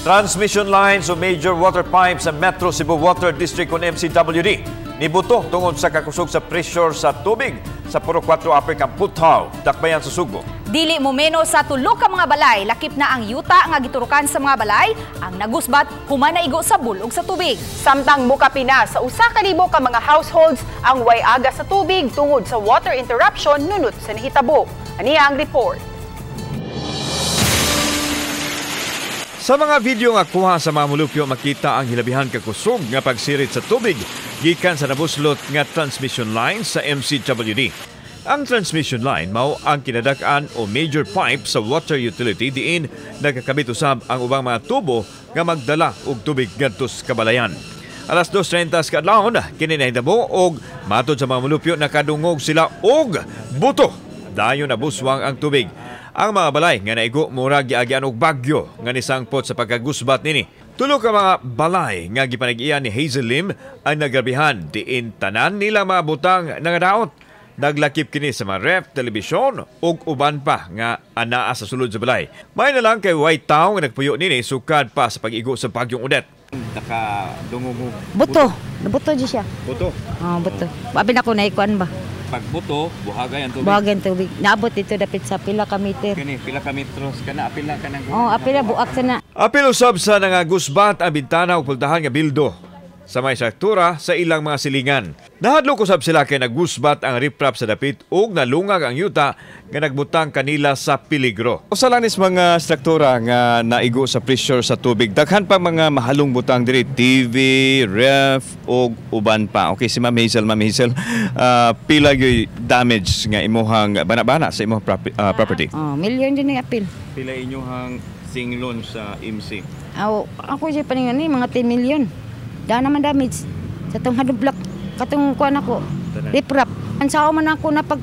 Transmission lines o major water pipes sa Metro Cebu Water District o MCWD nibuto tungod sa kakusog sa pressure sa tubig sa Purok 4 Upper Kamputhaw, Dakbayan sa Sugbo. Dili mo menos sa tulo ka mga balay, lakip na ang yuta nga giturukan sa mga balay, ang nagusbat human naigo sa bulog sa tubig. Samtang mukapina sa 1,000 ka mga households ang way aga sa tubig tungod sa water interruption nunot sa nahitabo. Aniya ang report. Sa mga video nga kuha sa mga mulupyo, makita ang hilabihan kakusog nga pagsirit sa tubig gikan sa nabuslot nga transmission line sa MCWD. Ang transmission line mao ang kinadak-an o major pipe sa water utility diin nagkakabit usab ang ubang mga tubo nga magdala og tubig ngadto sa kabalayan. Alas 2:30 sa kaadlawon kini nahitabo og matod sa mga mulupyo nakadungog sila og buto. Dayon nabuswang ang tubig. Ang mga balay nga naigo murag giagyan og bagyo nga nisangpot sa pagkagusbat nini. Tulo ka mga balay nga gipanag-iyan ni Hazel Lim ang nagrabihan diin tanan nila mga butang nangadaot. Naglakip kini sa mga ref, telebisyon ug uban pa nga anaa sa sulod sa balay. May na lang kay white tao nga nagpuyo nini sukad pa sa pag-igo sa bagyong Odette. Nakadungog buto. Buto di siya. Buto. Oh, buto. Abi na ko naikuan ba. Pagbuto, buhagay ang tubig. Buhagay ang tubig. Naabot dito dapit sa pila ka meter. Kani, pila ka metros kana, apila ka nang. Oh, apila buak sa na. Apil usab sa nangagusbat ang bintana ug pultahan nga bildo sa may struktura sa ilang mga silingan. Nahadlok usab sila kay nagusbat ang riprap sa dapit ug nalungag ang yuta nga nagbutang kanila sa peligro. Usa lang nis mga struktura nga naigo sa pressure sa tubig. Daghan pa mga mahalong butang diri, TV, ref ug uban pa. Okay, si Ma'am Hazel, Ma'am Hazel, pila gyud damage nga imuhang bana-bana sa imong property? Oh, milyon din ang apil. Pila inyuhang singlon sa MC? Aw, ako siya paningan ni mga 10 million. Daan naman damage sa tong hadlok katong kuan ako riprap. Ang sao man ako na pag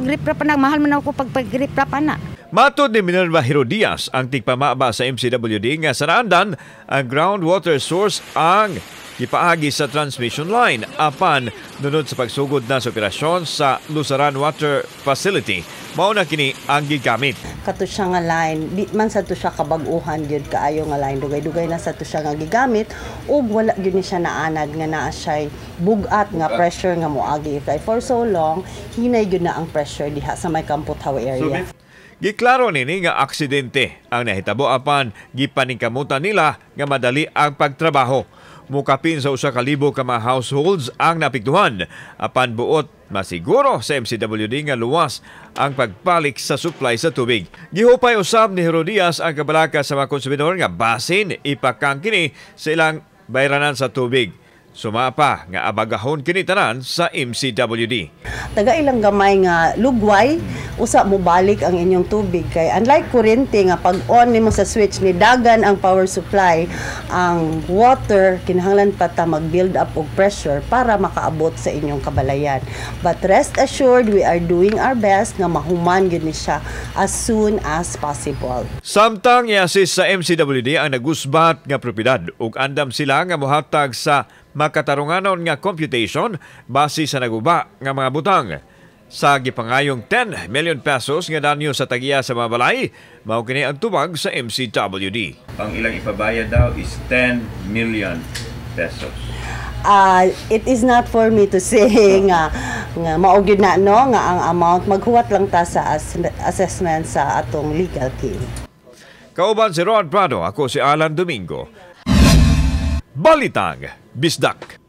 riprap na, mahal man ako pag riprap ana. Matod ni Minerva Herodias ang tigpamaba sa MCWD nga sa naandan ang groundwater source ang gipaagi sa transmission line apan nunod sa pagsugod na sa operasyon sa Lusaran Water Facility. Mao na kini ang gigamit. Kato siya nga line, di man sa to siya kabag-uhan gyud kaayo nga line, dugay-dugay na sa to siya nga gigamit ug wala gyud ni siya naanad nga naa siya bugat nga pressure nga moagi kay for so long hinay gyud na ang pressure diha sa may Kamputhaw area. Giklaro nini nga aksidente ang nahitabo apan gipaningkamutan nila nga madali ang pagtrabaho. Mukapin sa 1,000 ka mga households ang napiktuhan apan buot masiguro sa MCWD nga luwas ang pagbalik sa supply sa tubig. Gihupay usab ni Herodias ang kabalaka sa mga konsumidor nga basin ipakang kini sa ilang bayranan sa tubig. Sumapa nga abagahon kini tanan sa MCWD. Taga ilang gamay nga lugway, usa mo balik ang inyong tubig kay unlike kuryente nga pag on nimo sa switch ni dagan ang power supply, ang water kinahanglan pa ta mag-build up og pressure para makaabot sa inyong kabalayan. But rest assured, we are doing our best nga mahuman gyud ni siya as soon as possible. Samtang i-assist sa MCWD ang nagusbat nga propiedad ug andam sila nga mohatag sa makatarunganon nga computation base sa naguba nga mga butang. Sa gipangayong 10 million pesos nga danyo sa tagiya sa mga balay, mao kini ang tubag sa MCWD. Ang ilang ipabayad daw is 10 million pesos. It is not for me to say nga nga mao gyud na no nga ang amount, maghuwat lang ta sa assessment sa atong legal team. Kauban si Rod Prado, ako si Alan Domingo. Balitang Bisdak.